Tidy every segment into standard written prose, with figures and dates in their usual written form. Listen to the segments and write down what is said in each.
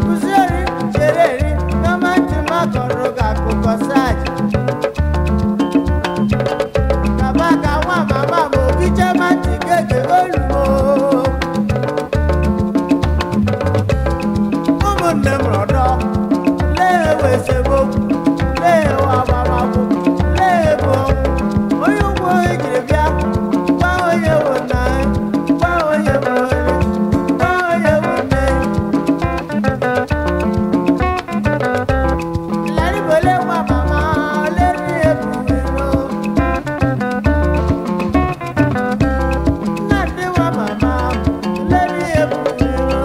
Kụzieri, chereri, n'ọma ntị m akọrọ gị akụkọ saji. Kaba ka nwa mama m obi chema ntị gege olumo. Ụmụnne m rọdọ, lee ewe esemokwu, lee ewe agbamakwụkwọ, lee ebe ọnwụ. Onye ugbo ejiri bịa, gwa onye wụ nna ya, gwa onye bụ onye, gwa onye wụ nne ya. Laribole nwa mama, leri ebuwero. Nnamdi nwa mama, leri ebuwero.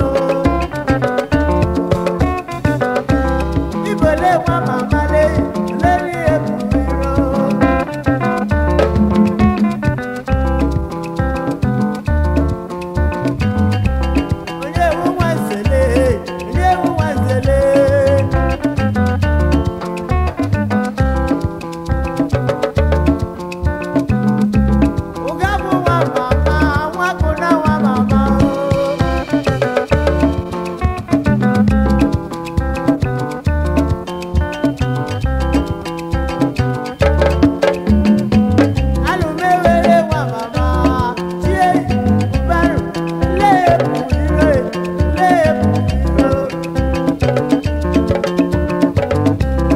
Ibole nwa mama le, leri ebuwero. Onye wu nwa nzele, onye wu nwa nzele. Ụga bụ nwa mama, nwa bụ na nwa mama o. Alụmewere nwa mama, chie mbarụ, lee bụ ire, lee bụ iro.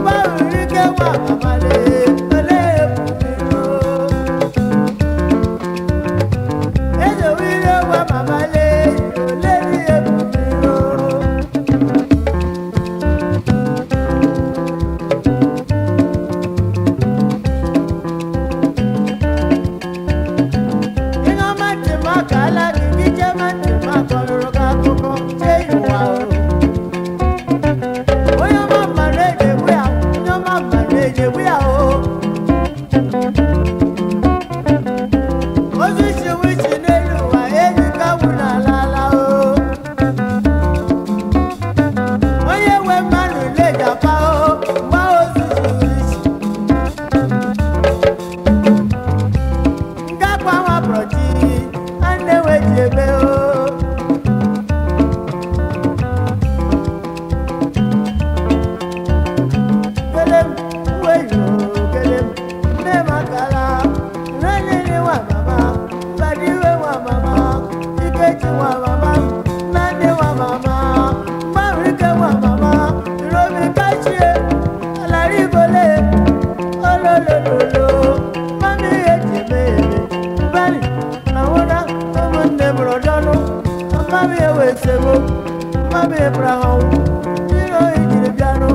Mbarụ ike nwa mama lee, lee bụ iro. Eze wire nwa mama lee, lee bụ iro. Ihe ọma ntị m akala gị, gị chema ntị m akọrọ gị akụkọ, chee ịwa o. Onye ọma mara eji egbu ya, onye ọma mara eji egbu ya o. Ozu isi wichi n'elu ụwa, enyi ka wụ n'ala ala o. Onye nwe mmadụ leji apa o, mgba ozu isi wichi. Ngakwa nwa brọchi, a na-enwe ji eme o. Kelem, weyo, kelem, nne m akala, nne nwa mama, mbadiwe nwa mama, Ikechi nwa mama, Nnamdi nwa mama, Mgbanwike nwa mama, Irobi kachie, Alaribole, ololololo, mami eji eme eme, mbali, ahụna ụmụnne m rọdọnụ, mami ewesebo, mami Abraham, iro ijiri bịanụ.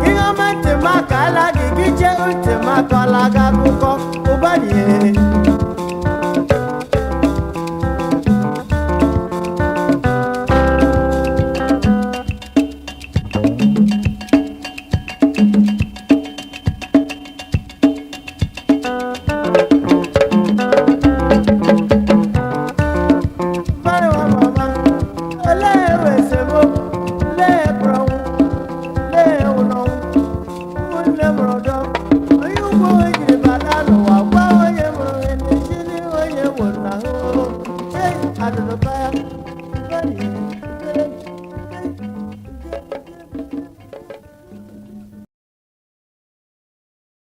Ihe ọma ntị m akala gị, gị chee ntị m akọla gị akụkọ ụbanye. Mmadụ nwa mama, olee ewe esemokwu, olee ekpere ọnwụ, olee ewu n'ọnwụ. Ụmụnne m rọdọ, onye ugbo ejiri bata n'ụwa gwa onye mụrụ ya n'isi n'ihu onye nwụrụ n'ahụ. Ei, adụrụba ya, mbari, ekele.